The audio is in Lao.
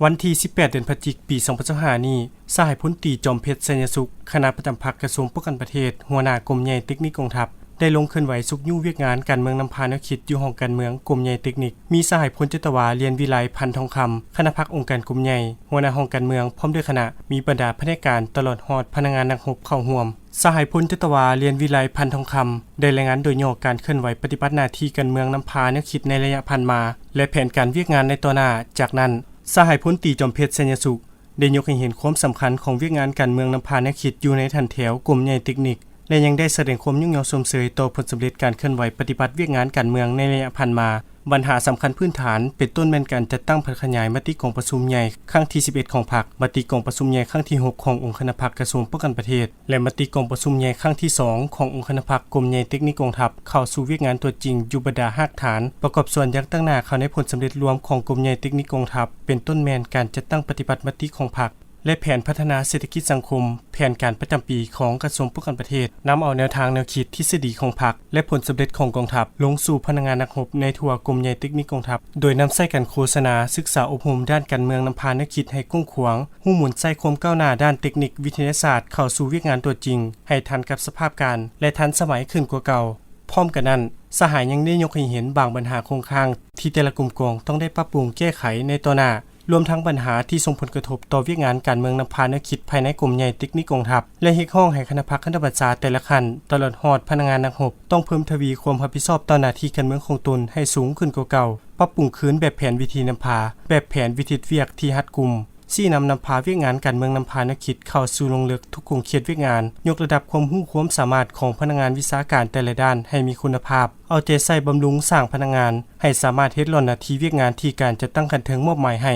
ວັນທີສິບແປດ ເດືອນພະຈິກ ປີສອງພັນຊາວຫ້ານີ້, ສະຫາຍພົນຕີ ຈອມເພັດ ໄຊຍະສຸກ, ຄະນະປະຈຳພັກກະຊວງປ້ອງກັນປະເທດ, ຫົວໜ້າກົມໃຫຍ່ເຕັກນິກກອງທັບ, ໄດ້ລົງເຄື່ອນໄຫວຊຸກຍູ້ວຽກງານການເມືອງນຳພາແນວຄິດຢູ່ຫ້ອງການເມືອງກົມໃຫຍ່ເຕັກນິກ. ມີສະຫາຍພົນຈັດຕະວາ ລຽນວິໄລ ພັນທອງຄຳ, ຄະນະພັກອົງການກົມໃຫຍ່, ຫົວໜ້າຫ້ອງການເມືອງ ພ້ອມດ້ວຍຄະນະ, ມີບັນດາພະແນກການ ຕະຫຼອດຮອດພະນັກງານນັກຮົບເຂົ້າຮ່ວມ. ສະຫາຍພົນຈັດຕະວາ ລຽນວິໄລ ພັນທອງຄຳ ໄດ້ລາຍງານໂດຍຫຍໍ້ການເຄື່ອນໄຫວປະຕິບັດໜ້າທີ່ການເມືອງນຳພາແນວຄິດໃນໄລຍະຜ່ານມາ ແລະ ແຜນການວຽກງານໃນຕໍ່ໜ້າ. ຈາກນັ້ນ, ສະຫາຍພົນຕີ ຈອມເພັດ ໄຊຍະສຸກ ໄດ້ຍົກໃຫ້ເຫັນຄວາມສຳຄັນຂອງວຽກງານການເມືອງນຳພາແນວຄິດຢູ່ໃນຖັນແຖວກົມໃຫຍ່ເຕັກນິກ ແລະ ຍັງໄດ້ສະແດງຄວາມຍົກຍ້ອງຊົມເຊີຍຕໍ່ຜົນສຳເລັດການເຄື່ອນໄຫວປະຕິບັດວຽກງານການເມືອງໃນໄລຍະຜ່ານມາ. ບັນຫາສຳຄັນພື້ນຖານ ເປັນຕົ້ນແມ່ນການຈັດຕັ້ງຜັນຂະຫຍາຍມະຕິກອງປະຊຸມໃຫຍ່ຄັ້ງທີສິບເອັດຂອງພັກ, ມະຕິກອງປະຊຸມໃຫຍ່ຄັ້ງທີຫົກຂອງອົງຄະນະພັກກະຊວງປ້ອງກັນປະເທດ ແລະ ມະຕິກອງປະຊຸມໃຫຍ່ຄັ້ງທີສອງຂອງອົງຄະນະພັກກົມໃຫຍ່ເຕັກນິກກອງທັບ ເຂົ້າສູ່ວຽກງານຕົວຈິງຢູ່ບັນດາຮາກຖານ, ປະກອບສ່ວນຢ່າງຕັ້ງໜ້າເຂົ້າໃນຜົນສຳເລັດລວມຂອງກົມໃຫຍ່ເຕັກນິກກອງທັບ ເປັນຕົ້ນແມ່ນການຈັດຕັ້ງປະຕິບັດມະຕິຂອງພັກ ແລະ ແຜນພັດທະນາເສດຖະກິດສັງຄົມ, ແຜນການປະຈຳປີຂອງກະຊວງປ້ອງກັນປະເທດ, ນຳເອົາແນວທາງແນວຄິດ, ທິດສະດີຂອງພັກ ແລະ ຜົນສຳເລັດຂອງກອງທັບ ລົງສູ່ພະນັກງານນັກຮົບໃນທົ່ວກົມໃຫຍ່ເຕັກນິກກອງທັບ, ໂດຍນຳໃຊ້ການໂຄສະນາ, ສຶກສາອົບຮົມດ້ານການເມືອງນຳພາແນວຄິດໃຫ້ກວ້າງຂວາງ, ຮູ້ໝູນໃຊ້ຄວາມກ້າວໜ້າດ້ານເຕັກນິກ, ວິທະຍາສາດເຂົ້າສູ່ວຽກງານຕົວຈິງ ໃຫ້ທັນກັບສະພາບການ ແລະ ທັນສະໄໝຂຶ້ນກວ່າເກົ່າ. ພ້ອມກັນນັ້ນ, ສະຫາຍຍັງໄດ້ຍົກໃຫ້ເຫັນບາງບັນຫາຄົງຄ້າງ ທີ່ແຕ່ລະກົມກອງຕ້ອງໄດ້ປັບປຸງແກ້ໄຂໃນຕໍ່ໜ້າ, ລວມທັງບັນຫາທີ່ສົ່ງຜົນກະທົບຕໍ່ວຽກງານການເມືອງນຳພາແນວຄິດພາຍໃນກົມໃຫຍ່ເຕັກນິກກອງທັບ ແລະ ຮຽກຮ້ອງໃຫ້ຄະນະພັກຄະນະບັນຊາແຕ່ລະຂັ້ນ, ຕະຫຼອດຮອດພະນັກງານນັກຮົບ, ຕ້ອງເພີ່ມທະວີຄວາມຮັບຜິດຊອບຕໍ່ໜ້າທີ່ການເມືອງຂອງຕົນໃຫ້ສູງຂຶ້ນກວ່າເກົ່າ, ປັບປຸງຄືນແບບແຜນວິທີນຳພາ, ແບບແຜນວິທີເຮັດວຽກທີ່ຮັດກຸມ, ຊີ້ນຳນຳພາວຽກງານການເມືອງນຳພາແນວຄິດເຂົ້າສູ່ລົງເລິກທຸກຂົງເຂດວຽກງານ, ຍົກລະດັບຄວາມຮູ້ຄວາມສາມາດຂອງພະນັກງານວິຊາການແຕ່ລະດ້ານໃຫ້ມີຄຸນນະພາບ, ເອົາໃຈໃສ່ບຳລຸງສ້າງພະນັກງານໃຫ້ສາມາດເຮັດຫຼ້ອນໜ້າທີ່ວຽກງານທີ່ການຈັດຕັ້ງຂັ້ນເທິງມອບໝາຍໃຫ້.